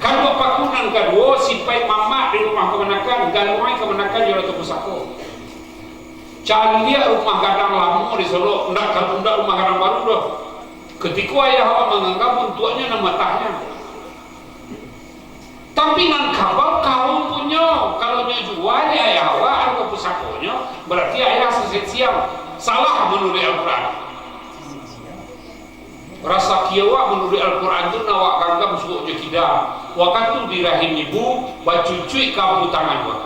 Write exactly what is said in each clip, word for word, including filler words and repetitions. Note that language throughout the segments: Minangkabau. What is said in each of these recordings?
Kaduo paku nan kaduo, sipaik mamak di rumah kamanakan, galuangi kamanakan jo rato pusako. Caliak rumah gadang lamo di Solok, ndak ka-, ndak rumah gadang baru doh. Kutiko ayah awak manganggam untuaknyo nan matahnyo. Tapi nan kabau kaum punyo, kalau nyo jua dek ayah awak, rato pusakonyo, barati ayah sasek siang. Salah manuruik Al-Quran. Rasaki awak manuruik Al-Quran tu, nan awak ganggam suok jo kida. Wakatu di rahim ibu, bacucuik ka ampu tangan awak.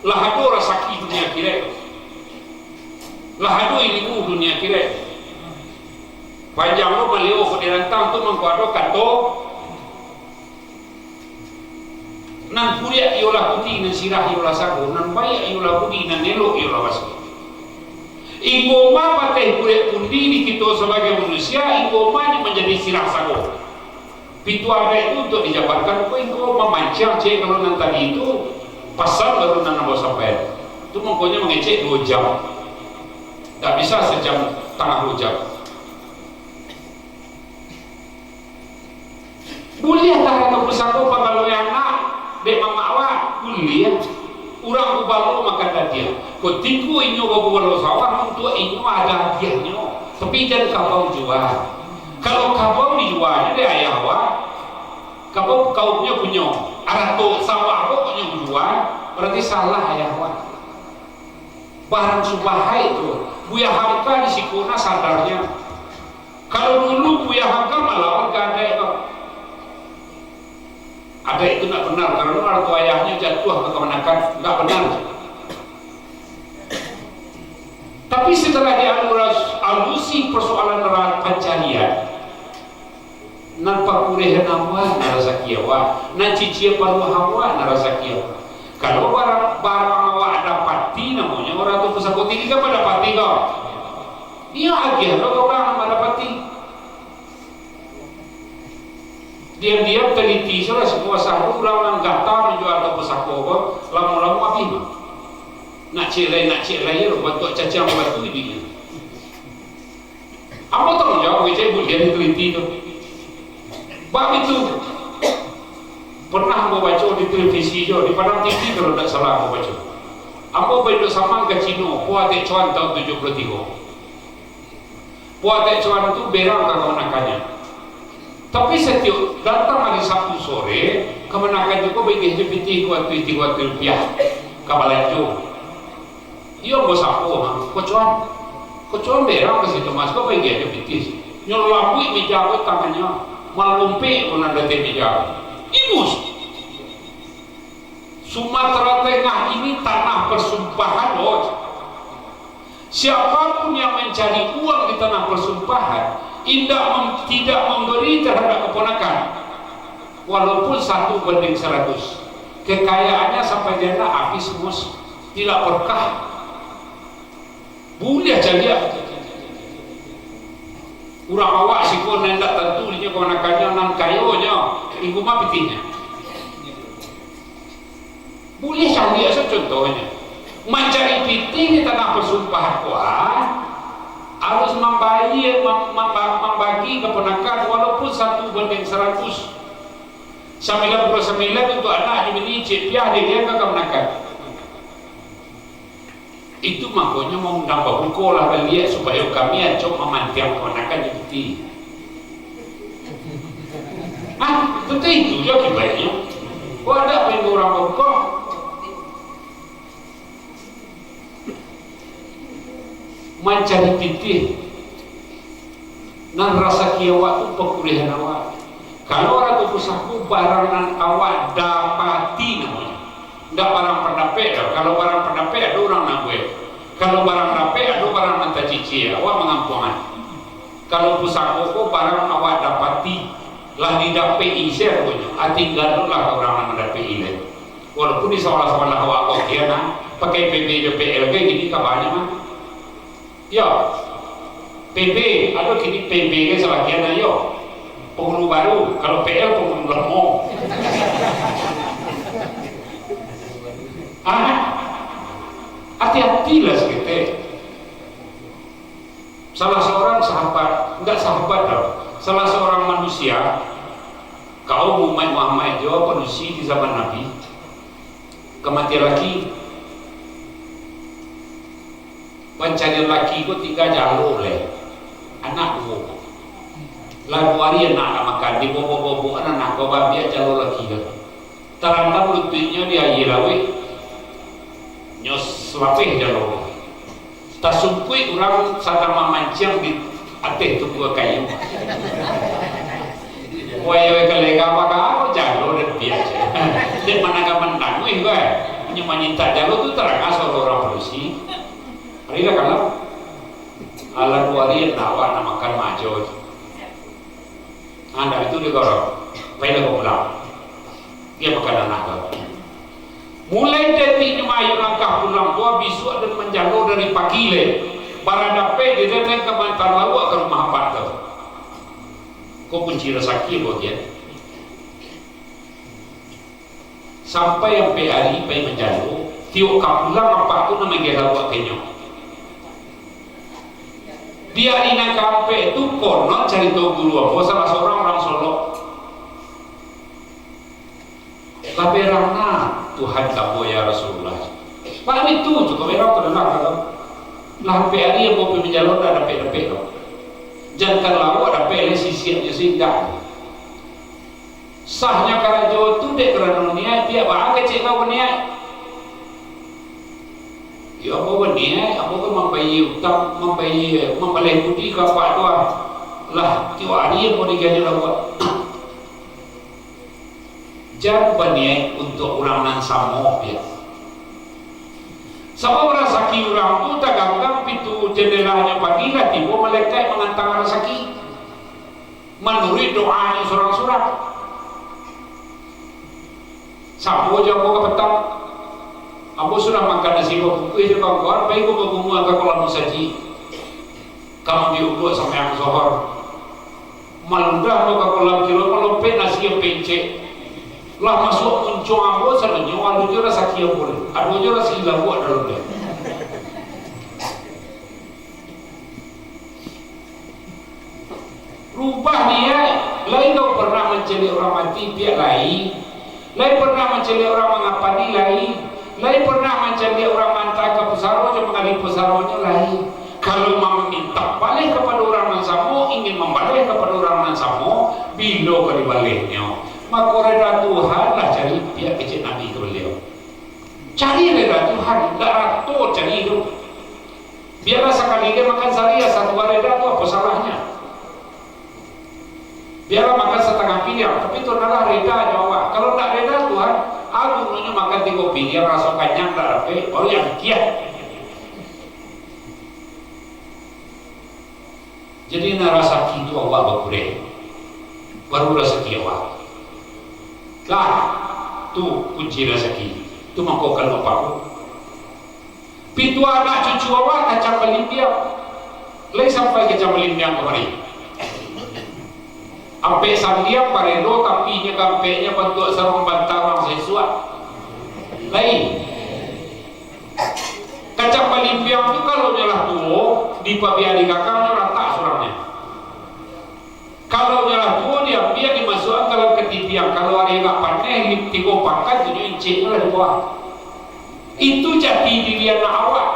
Lah ado rasaki dunia akhirat. Lah ado ilmu dunia akhirat. Panjang lo baliau ko di rantang tu mangko ado kato, nan kuliak iyolah putih, nan sirah iyolah sago, nan baiak iyolah budi, nan elok iyolah baso. Inggo ma pateh kuliak pundi di kito sabagai manusia, inggo ma nyo manjadi sirah sago. Pintu adaik tu untuak dijabarkan, ko inggo mamanciang, cek, kalau nan tadi tu, pasan baru nan ambo sampaian. Tu mangkonyo mangecek duo jam. Ndak bisa sajam, tangah duo jam. Buliah tah rato pusako panggaluan anak dek mamak awak? Buliah. Urang babalo makan hadiah. Kutiko inyo babalo sawah, untuak inyo ado hadiahnyo. Tapi jan kabau jua. Kalau kabau dijua dek ayah awak, kabau kaumnyo punyo, arato sawah awak punyo jua, barati salah ayah awak. Barang subahaik tu, Buya Hamka di siko nah sadarnyo. Kalau dulu Buya Hamka malawan ka adaik tu. Adaik tu ndak benar, karano arato ayahnyo jatuah ka kamanakan, ndak benar. Tapi setelah dialusi persoalan ra-, pancarian, nan pakurehan awak, nan rasaki awak, nan ciciak paruah awak, nan rasaki awak. Kalau barang, barang awak dapati namonyo, urang tu pusako tinggi kan badapati ko. Iyo agiah lo ka urang nan badapati. Diam-diam taliti sajolah, sakuaso urang nan gata manjua rato pusako ko, lamo-lamo abih mah. Nak ciek lai, nak ciek lai, yo, bantuak caciang batu iduiknyo. Ambo tangguang jawab, kecek buliah diteliti tu. Bak itu, pernah ambo baco di televisi jo, di Padang T V kalau ndak salah ambo baco. Ambo bainduak samang ka Cino, Puatek Coan tahun tujuah puluah tigo. Puatek Coan tu berang ka kamanakannyo. Tapi satiok datang hari Sabtu sore, kamanakan tu ko bagiah jo pitih dua ratuih, tigo ratuih rupiah ka balanjo. Iyo, ambo sapo, ha? Ko Coan. Ko Coan berang ka Situ Mas, ko bagiah jo pitih. Nyo lambuik meja ko tangannyo, malompek ko nan di ateh meja. Ibus! Sumatera Tengah ini tanah persumpahan, loh. Siapapun yang mencari uang di tanah persumpahan, indak mem-, tidak memberi terhadap keponakan, walaupun satu banding seratus, kekayaannya sampai dia nak habis, mus, tidak berkah. Buliah caliak. Urang awak siko nan indak tantu dinyo kamanakannyo, nan kayonyo, inggo ma pitihnyo. Buliah caliak sajo contohnyo. Mancari pitih di tanah pasumpahan ko, ah, harus mambayia, mam-, mamba-, mambagi kaponakan walaupun satu banding saratus. Sambilan puluah sambilan untuak anak, jo bini ciek piah dek dia ka kamanakan. Itu makonyo maundang babuko lah baliak, supayo kami acok mamantiang kamanakan jo pitih. Ah, tantu itu jo akibatnyo. Kok ada pain urang babuko? Mancari pitih nan rasaki awak tu pakuliahan awak. Kalau urang tu pusako, barang nan awak dapati namonyo. Ndak barang pandapek doh. Kalau barang pandapek, ado urang nan buek. Kalau barang dapek, ado barang nan tacicia. Awak mangampuangan. Kalau pusako ko barang awak dapati, lah didapek-i sia ruponyo, ah, tinggalah ka urang nan mandapek-i lai. Walaupun di sawalah-sawalah awak ko kian, ah, pakai P B jo P L B gini kabanyo mah. Yo, P B, ado kini P B kan sabagian, ah, yo. Penghulu baru, kalau P L penghulu lamo. Ah, hati-hatilah saketek. Salah seorang sahabat, enggak sahabat doh, salah seorang manusia, Kaum umaik Muhammad jo padusi di zaman Nabi, kamatian laki. Pancarian laki ko tingga jalo lai. Anak duo. Lah duo ari anak nak makan, dibobok-bobokan anak ko, baambiak jalo laki ko. Tarandam lutuiknyo di aia lauik, nyo salapeh jalo. Tasungkuik urang sadang mamanciang di ateh tunggua kayu. Wayah ka lega, baa ko jalo den biak se. Dek manangah mandanguih ko, eh. Inyo manyintak jalo tu, taranga suaro urang padusi. Ari lah kalam. Alah duo ari ndak awak nak makan majo. Ah, ndak itu dia ko. Pailah ko pulang. Dia makan anak ko. Mulai detik nyo maayun langkah pulang tu, bisuak den manjalo dari pagi lai. Bara dapek di den ka maanta lauak ka rumah apak tu. Ko kunci rasaki bagian. Sampai ampek ari pai manjalo, tiok ka pulang apak tu nan manggeh lauak ka inyo. Di ari nan kaampek tu, konon carito guru ambo salah surang urang Solok. Lah berang na Tuhan ka ambo, ya Rasulullah. Baitu juo berang tu, dengar kan? Lah ampek ari ambo pai manjalo, ndak dapek-dapek doh. Jankan lauak dapek lai, sisiaknyo se indak. Sahnyo karajo tu dek karano niaik, piak baa kecek kau baniaik. Yo, ambo baniaik, ambo kan mambayia utang, mambayia, mambaleh budi ka apak tu ah. Lah, tiok ari ambo digaji lauak. Jan baniaik untuak urang nan samo, piak. Sabab rasaki urang tu taganggam pintu jendela-nyo pagi, lah tibo malaikat mangantang rasaki. Manuruik doanyo surang-surang. Samo jo ambo kapatang. Ambo sudah makan nasi bakukuih jo kawan-kawan, pai ko bagumua ka kolam musajik. Ka maambiak uduak sambayang zohor. Maludah ambo ka kolam, kiro malompek nasi ampek incek. Lah masuak muncuang ambo, sadonyo ado jo rasaki ambo. Ado jo rasaki lauak dalam tu. Rubah niaik, lai kau pernah mancaliak urang mati, piak lai. Lai pernah mancaliak urang mangapani, lai. Lai pernah mancaliak urang maanta ka pusaro jo manggali pusaronyo, lai. Kalau mamintak baleh kapado urang nan samo, ingin mambaleh kapado urang nan samo, bilo ka dibalehnyo? Mako reda Tuhan lah cari, piak kecek Nabi ka baliau. Cari reda Tuhan, indak rato cari tu. Biarlah sakali dia makan sariah satu bareda tu, apo salahnyo? Biarlah makan satangah piriang, tapi tu adalah reda jo awak. Kalau ndak reda Tuhan, apo gunonyo makan tigo piriang, raso kanyang ndak dapek, baru yang kiah. Jadi, nan rasaki tu awak bakureh, baru rasaki awak. Lah, tu kunci rasaki. Tu mangko kalau paku. Pituah anak cucu awak kacang balimbiang. Lai sampai kacang balimbiang kamari. Ampek sandiang baredo, tapi inyo ka ampeknyo bantuak sarung banta urang saisuak. Lai. Kacang balimbiang tu, kalau nyo lah tuo, dipabia di gagangannyo, ratak surangnyo. Kalau nyo lah tuo, diambiak, dimasuakan ka dalam katipiang. Kalau ari agak paneh, tigo pakan tu nyo inceknyo lah di bawah. Itu jati diri anak awak,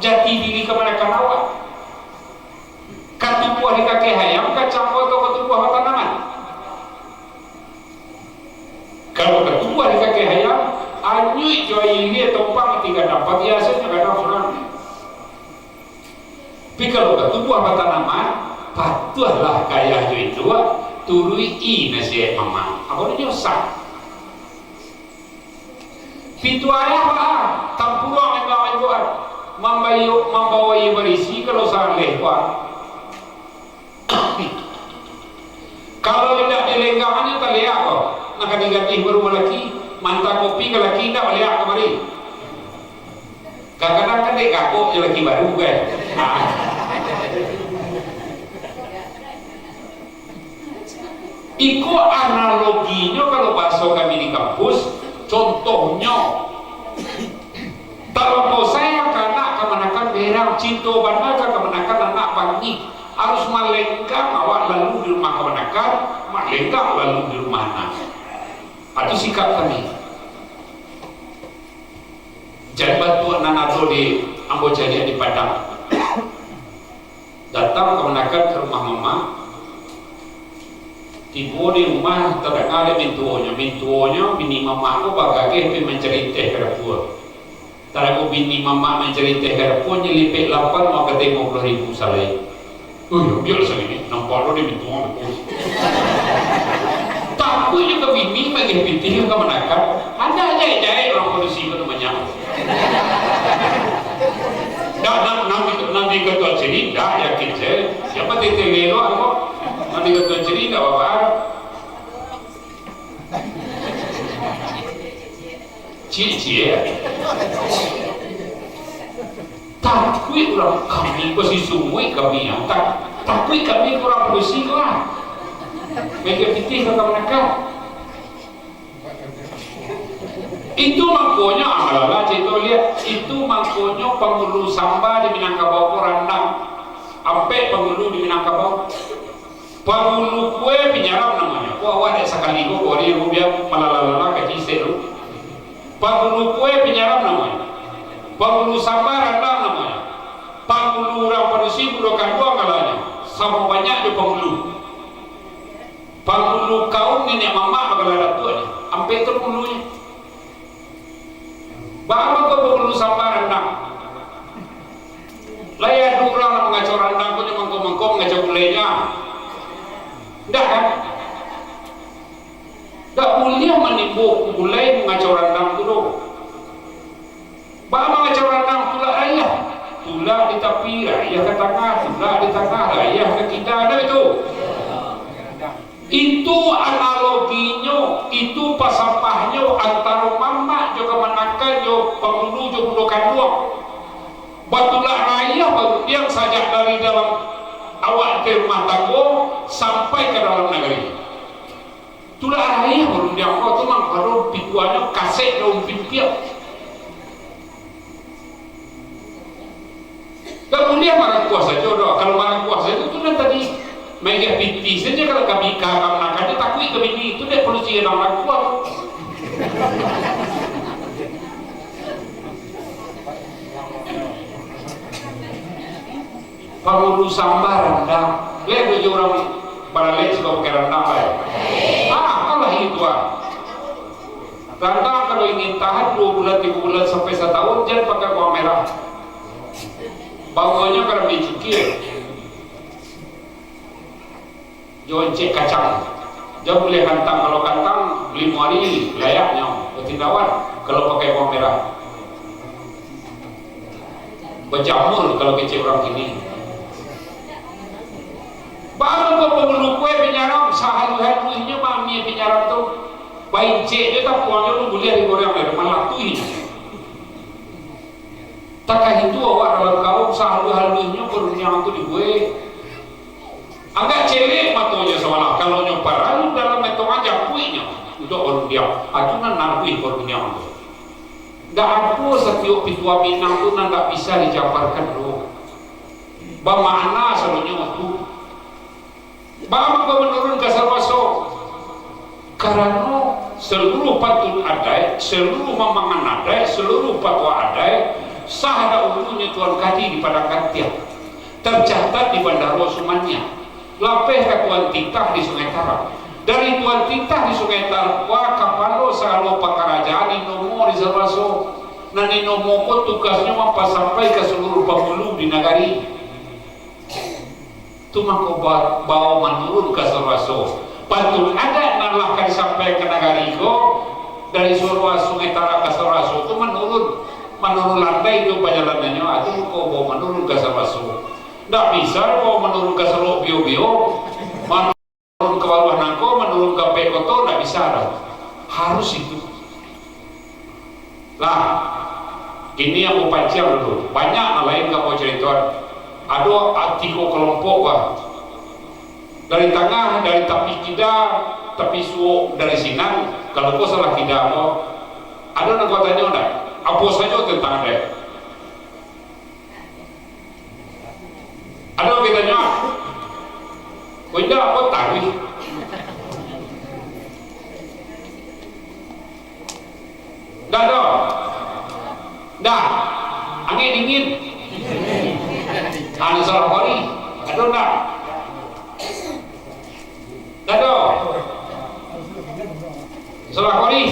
jati diri kamanakan awak. Ka tumbuah di kaki hayam kacang ko atau ka tumbuah batanaman? Kalau ka tumbuah di kaki hayam, anyuik jo aia ilia tompang tingga dampam, biasonyo gadang surang. Tapi kalau ka tumbuah batanaman, patuahlah ka ayah jo induak, turuik-i nasihat mama. Apo nyo sah? Pituah ayah baa, tampuruang enggak-enggak, mambayo, mambawa aia barisi kalau saleh, baa. Kalau indak dilenggang, nyo taliak ko. Nah, gadih-gadih baru balaki, maanta kopi ka laki, indak baliak kamari. Kadang-kadang kan dek gagok jo laki baru, kan. Ha. Iko analoginyo, kalau bahaso kami di kampus, contohnyo, talompo sayang ka anak kamanakan berang, cinto bana ka kamanakan anak bangih, harus malenggang awak lalu di rumah kamanakan, Mak lenggak lalu di rumah anak. Atu sikap kami. Jan batuak nan ado di ambo caliak di Padang. Datang kamanakan ka rumah mamak. Tibo di rumah, tadanga dek mintuonyo. Mintuonyo, bini mamak ko bagageh pai mancari teh ka dapua. Tarago bini mamak mancari teh ka dapua, nyelipek lapan, mangkatai limo puluah ribu salai. Uih, ambiak lah sagini, nampak lo di mintuo bungkus. Takuik juo ka bini mageh pitih ka kamanakan. Anak jahek-jahek urang padusi ko namonyo. Dak, nan, nan di, nan di katuan sini, dak, yakin sajo. Sia tele lo, ko. Nan di katuan sini, dak apa-apa. Ciek-ciek. Takuik urang kami, basisumuik kami, ah. Tak, takuik kami urang padusi ko, ah. Mageh pitih ka kamanakan. Itu mangkonyo, ah, malala carito liak. Itu mangkonyo pangulu samba di Minangkabau ko randang. Ampek pangulu di Minangkabau. Pangulu kue pinyaram namonyo. Ko awak dek sakali ko, ko ari rubiah malala-lala kaji sek tu. Pangulu kue pinyaram namonyo. Pangulu samba randang namonyo. Pangulu urang padusi bundo kanduang galanyo. Samo banyak jo pangulu. Pangulu kaum niniak mamak bagala datuak nyo. Ampek tu pangulunyo. Baa mangko pangulu samba randang? Lai ado urang nan mangacau randang ko nyo mangko-mangko mangacau gulai nyo? Indak kan? Indak buliah manimbo gulai mangacau randang tu doh. Baa mangacau randang, tulak rayah. Tulak di tapi, rayah ka tangah, tulak di tangah, rayah ka kida, kan itu? Itu analoginyo, itu pasampahnyo antaro mamak jo kamanakan jo pangulu jo bundo kanduang. Batulak rayah barundiang sajak dari dalam awak di rumah tanggo sampai ka dalam nagari. Tulak rayah barundiang ko tu mangko ado pituahnyo kasek daun pimpiang. Dak buliah marangkuah sajo doh. Kalau marangkuah sajo tu nan tadi, mageh pitih sajo kalau kami ka kamanakan tu takuik ka bini tu, dek padusi nan marangkuah tu. Pangulu samba randang. Liek tu jo urang baralek suko pakai randang, lai. Ah, alah itu ah. Randang kalau ingin tahan dua bulan, tigo bulan, sampai satahun, jan pakai bawang merah. Baunyo ka rambia cukir. Jo encek kacang. Jan buliah kantang, kalau kantang limo ari layaknyo, batindawan kalau pakai bawang merah. Bajamur kalau kecek urang kini. Baru ko pangulu kue pinyaram, sahaluih-haluihnyo mami pinyaram tu. Baincek jo tapuangnyo, buliah digoreng, malatuih. Takah itu awak dalam kaum sahaluih-haluihnyo barundiang tu dibuek. Agak celek matonyo sawalah, kalau nyo paralu dalam metongan japuiknyo untuak barundiang. Atu nan nabuih barundiang tu. Ndak ado satiok pituah Minang tu nan ndak bisa dijabarkan doh. Bamakna sadonyo tu. Baa mangko manurun ka sarawaso? Karano saluruh pantun adaik, saluruh mamangan adaik, saluruh patuah adaik, sah dahulunyo Tuan Kadi di Padang Kantiang, tarcatat di Bandaro Sumaniah, lapeh ka Tuan Titah di Sungai Tarab. Dari Tuan Titah di Sungai Tarab, kapalo sagalo pakarajaan Inomo di sarawaso. Nan Inomo ko tugasnyo mampasampai ka saluruh pangulu di nagari. Tu mangko ba-, bao manurun ka sarawaso. Pantun adaik nan lah ka disampaikan ka nagari ko, dari sarawaso, Sungai Tarab ka sarawaso tu manurun. Manurun landai tu pajalanannyo, ah, tu mangko bao manurun ka sarawaso. Ndak bisa bao manurun ka Solok Bio-Bio, manurun ka Baruah Nangko, manurun ka Ampek Koto, ndak bisa doh. Harus itu. Lah, kini ambo panciang dulu. Banyak nan lain ka ambo caritoan. Ado a-, tigo kalompok, bah. Dari tangah, dari tapi kida, tapi suok dari sinan, kalau ko salah kida ambo. Ado nan ko tanyo ndak? Apo sajo tantang adaik? Ado nan ka tanyo? Ko indak, ko taruih. Dah, angin dingin. Anu salah kori, ado ndak? Ado. Salah kori.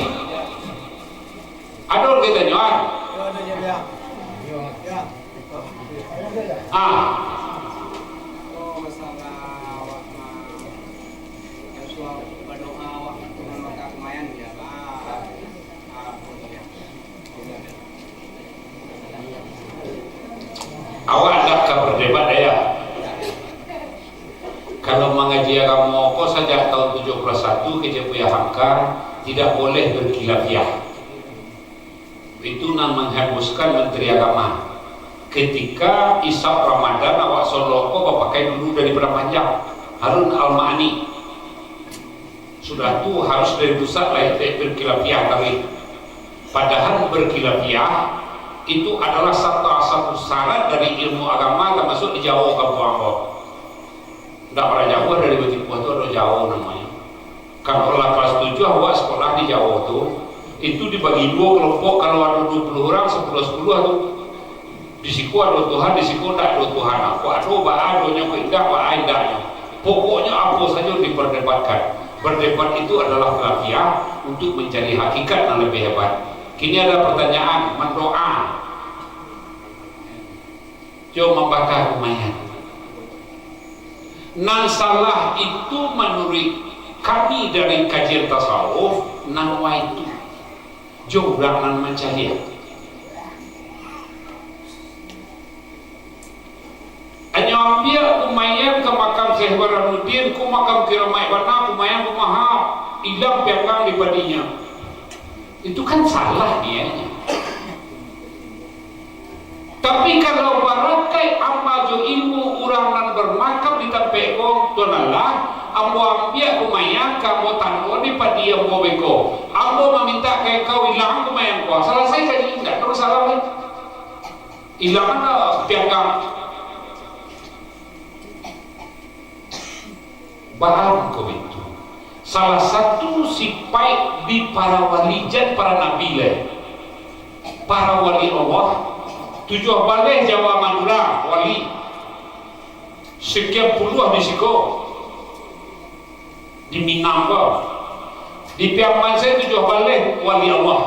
Ado kita nyoan. Ah. Awak andak ka badebat, ya. Kalau mangaji agamo ko sajak tahun tujuh puluh satu kecek Buya Hamka, tidak boleh berkilafiah. Itu nan menghembuskan Menteri Agama. Ketika isap Ramadan, awak Solok ko bapakai dulu dari Padang Panjang, Harun Al-Ma'ani. Sudah tu harus dari pusat lah, tidak berkilafiah kami. Padahal berkilafiah itu adalah salah satu syarat dari ilmu agama, termasuk di Jawa kampuang ko. Ndak bara jauah dari Batipuah tu ado Jawo namonyo. Kalau lah kelas tujuah awak sekolah di Jawo tu, itu dibagi duo kelompok, kalau ado duo puluah urang, sapuluah-sapuluah tu. Di siko ado Tuhan, di siko ndak ado Tuhan. Kok ado, baa adonyo, kok indak, baa indaknyo. Pokoknyo apo sajo diperdebatkan. Berdebat itu adalah khilafiah untuk mencari hakikat yang lebih hebat. Kini ada pertanyaan, mendoa. Jo mambakar kumayan. Nan salah itu manuruik kami dari kajian tasawuf, nawaitu. Jo urang nan mancaliak. Anyo ambiak kumayan ka makam Syekh Burhanuddin, ko makam kiramaik bana, kumayan ko maha, ilang pianggang di padinyo. Itu kan salah niatnyo. Tapi kalau barakaik amal jo ilmu urang nan bermakam di tampek ko, Tuan Allah, ambo ambiak kumayan ka ambo tando di padi ambo beko. Ambo mamintak ka engkau ilang kumayan ko. Salasai kaji, indak ado masalah lai. Ilang lah pianggang. Baa mangko itu? Salah satu sipaik di para wali, jan para nabi lai. Para wali Allah, tujuah baleh Jawa Madura wali. Sekian puluah di siko, di Minang ko. Di Piaman se tujuah baleh wali Allah.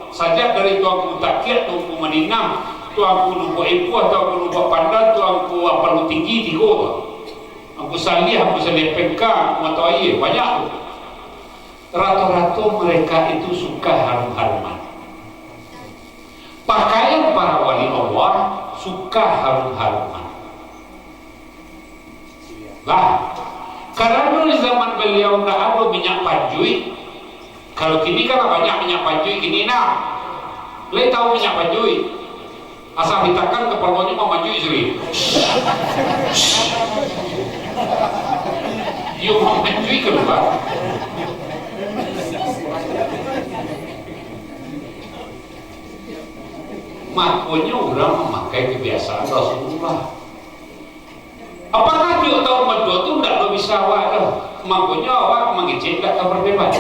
Sajak dari Tuanku Takiak, Tuanku Madinah, Tuanku Lubuak Ipuah, Tuanku Lubuak Pandan, Tuanku Ampelu Tinggi, tigo tu. Angku Saliah, Angku Saliah Pengka, Angku Mato Aia, banyak tu. Rato-rato mereka itu suka harum-haruman. Pakaian para wali Allah suka harum-haruman. Lah, karano di zaman baliau ndak ado minyak panjuik. Kalau kini kan lah banyak minyak panjuik kini nah. Lai tahu minyak panjuik? Asa ditakan kapalonyo mamanjuik suri. Iyo mamanjuik kalua. Makonyo urang mamakai kabiasaan Rasulullah. Apakah tiok taun batua tu ndak babisa awak doh? Makonyo awak mangecek ndak ka badebat.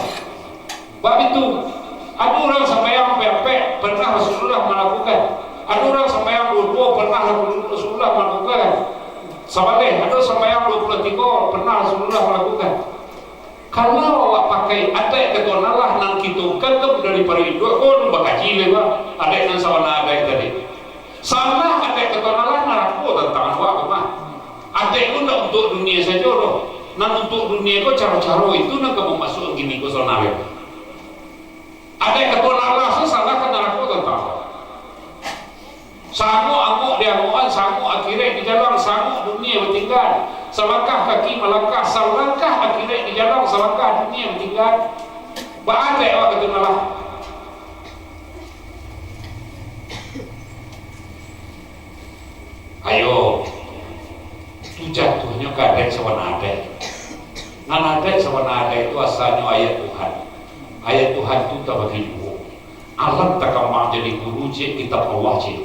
Bab itu, ado urang sambayang ampek-ampek, pernah Rasulullah malakukan. Ado urang sambayang duo-duo, pernah Rasulullah malakukan. Sabaleh, ado sambayang duo puluah tigo, pernah Rasulullah malakukan. Kalau awak pakai adaik ka Tuan Allah nan kito gagam daripado induak ko, alun bakaji lai, Pak. Adaik nan sabana adaik tadi. Salah adaik ka Tuan Allah, narako tantangan awak ko mah. Adaik ko ndak untuak dunia sajo doh. Nan untuak dunia ko caro-caro itu nan ka mamasuakan kini ko sanak lai. Adaik ka Tuan Allah, salah ka narako tantangan awak. Sangok-angok di angokan, sangok akhirat di jalang, sangok dunia batinggan. Salangkah kaki malangkah, salangkah akhirat di jalang, salangkah dunia batinggan. Baa adaik awak ka Tuan Allah. Ayo, tu jatuahnyo ka adaik sabana adaik. Nan adaik sabana adaik tu asalnyo ayat Tuhan. Ayat Tuhan tu tabagi duo. Alam takambang jadi guru, ciek kitab Allah, ciek.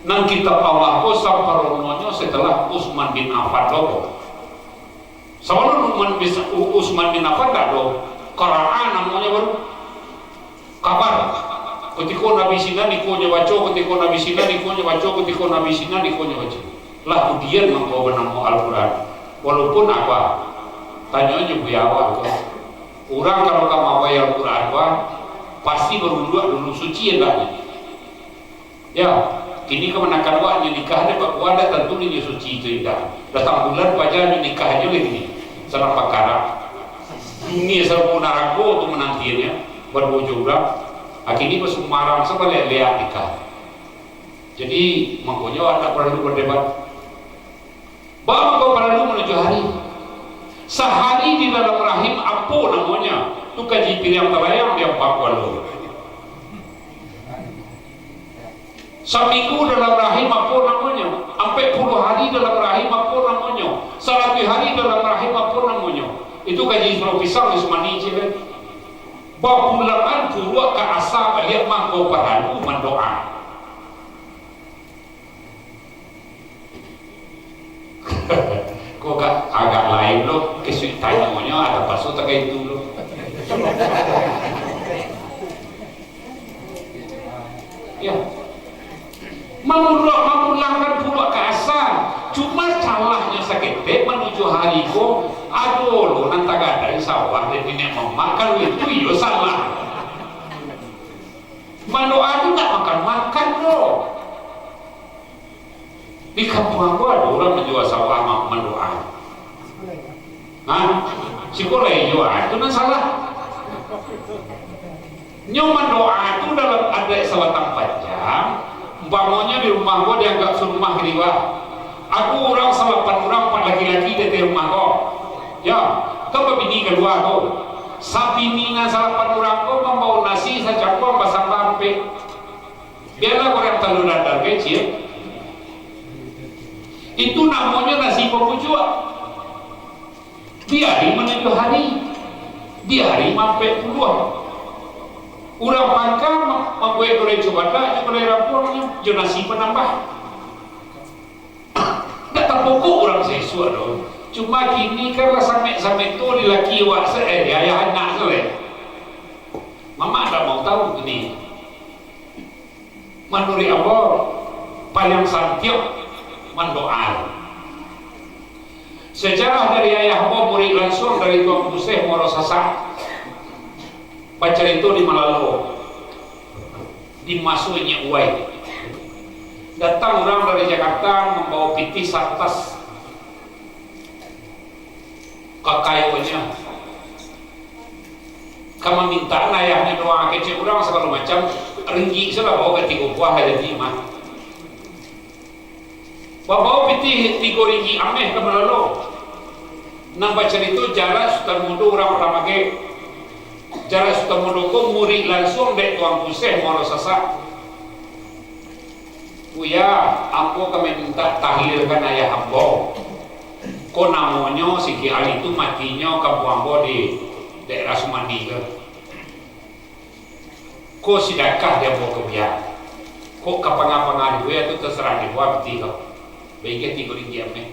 Nan kitab Allah ko samparononyo setelah Utsman bin Affan ko. Sabalun Utsman bin, Utsman bin Affan dak ado Quran namonyo baru. Kabar. Kutiko Nabi Sinan iko nyo baco, kutiko Nabi sinan iko nyo baco, kutiko Nabi sinan iko nyo baco. Lah kudian mangko banamo Al-Quran. Walaupun apa? Tanyo nyo Buya awak tu. Urang kalau ka mabai Al-Quran, wah, pasti barunduak dulu, suci andaknyo. Ya, kini ka manakan awak nyo nikah, dek bakua dak tantu nyo suci tu indak. Datang bulan paja nyo nikah ajo lagi ni. Sadang bakarak. Dunia sarupo narako tu manantiannyo, baduo jo urang. Kini basumbarang sabaliak-liak nikah. Jadi, mangkonyo awak ndak paralu badebat. Baa mangko paralu manujuah hari? Sahari di dalam rahim apo namonyo? Tu kaji piriang talayang di ampang kualo. Saminggu dalam rahim apo namonyo? Ampek puluah hari dalam rahim apo namonyo? Saratuih hari dalam rahim apo namonyo? Itu kaji sulo pisang di Sumani ciek kan. Bapulangan puruak ka asa baliak mangko paralu mandoa. Ko agak, agak lain lo, kisuik tanyo nyo, ada paso takai itu lo. Ya. Mamulak, mamulangkan pulo ka asa. Cuma salahnyo saketek manuju hari ko, ado lo nan tagadai sawah dari niniak mamak, kalau itu iyo salah. Mandoa tu ndak makan-makan doh. Di kampuang ko ado urang manjua sawah ma-, mandoa. Ha? Siko lai jua, itu nan salah. Nyo mandoa tu dalam adaik sabatang panjang, umpamonyo di rumah ko dianggap surumah kadiwa. Ado urang salapan urang, ampek laki-laki di ateh rumah ko. Yo, kan babini kalua tu. Sabini nan salapan urang ko mambao nasi sacangkuang basambah ampek. Bialah goreng talua dadar kecil. Itu namonyo nasi pamujuak. Di ari manuju hari, di ari maampek puluah. Urang pangka ma-, mambuek gulai cubadak jo gulai rampuangnyo, jo nasi panambah. Ndak tapokok urang saisuak doh. Cuma kini kan lah samek-samek tu di laki awak se-, eh, di ayah anak tu, eh. Mamak ndak mau tahu kini. Manuruik ambo, paliang santiok mandoa. Sajarah dari ayah ambo, murid lansuang dari Tuanku Syekh Muaro Sasak, bacarito di Malalo, di maso inyiak uwai. Datang urang dari Jakarta mambawa pitih satas kakayonyo. Ka mamintaan ayahnyo doa kecek urang sagalo macam, ringgik se lah bao ka tigo buah jadi mah. Babawo pitih tigo ringgik ameh ka Malalo. Nan bacarito jarak Sutan Mudo urang Padang Magek. Jarak Sutan Mudo ko murid lansuang dek Tuanku Syekh Muaro Sasak. Buya, ambo ka mamintak tahlilkan ayah ambo. Ko namonyo si Ki Ali tu matinyo kampuang ambo di daerah Sumandi ko. Ko sidakah di ambo ka Buya. Ko ka panga-panga di Buya tu tasarah di Buya pitih ko. Baiak tigo ringgik ameh.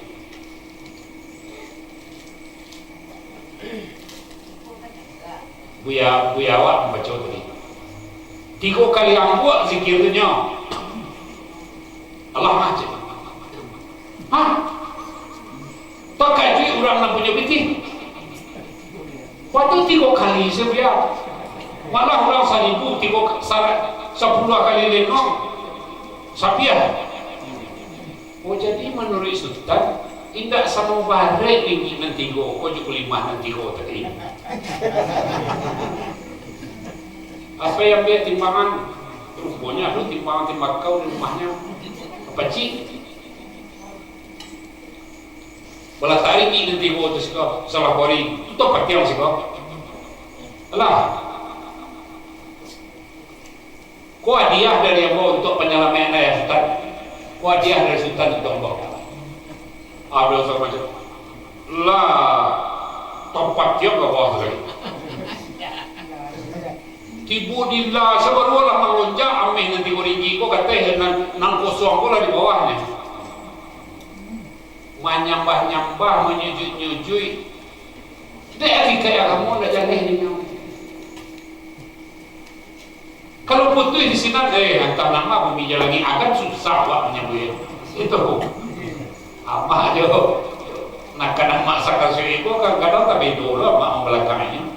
Buya, buya awak mambaco tadi. Tigo kali ambuak zikir tu nyo. Allah mah, cek. Hah? Takajuik urang nan punyo pitih. Waktu tigo kali se, Buya. Malah urang saribu, tigo ka-, sa-, sapuluah kali lenong. Sapiah. Oh, jadi manuruik Sutan, indak samo barek ringgik nan tigo ko jo kulimah nan tigo tadi. Apo yang ambiak timbangan? Ruponyo ado timbangan timbakau di rumahnyo. Pacik. Balatak ringgik nan tigo tu siko, salah kori. Tu tau patiang siko. Alah. Ko hadiah dari ambo untuak panyalamaik ayah Sutan. Ko hadiah dari Sutan untuak ambo. Abdul Somad, lah, tampat tiok ka bawah tadi. Tibo di lah, sabaru lah malonjak ameh nan tigo ringgik ko, kateh nan, nan kosong ko lah di bawahnyo. Manyambah-nyambah, manyujuik-nyujuik. Dek hakikaik agamo ndak jaleh dinyo. Kalau putuih di sinan, eh, antah nan ma bumi jo langik, agak susah awak manyabuiknyo. Itu. Amak jo. Nah, kadang mak sakasuik iko kadang-kadang tabedo lo mak mambalakangnyo.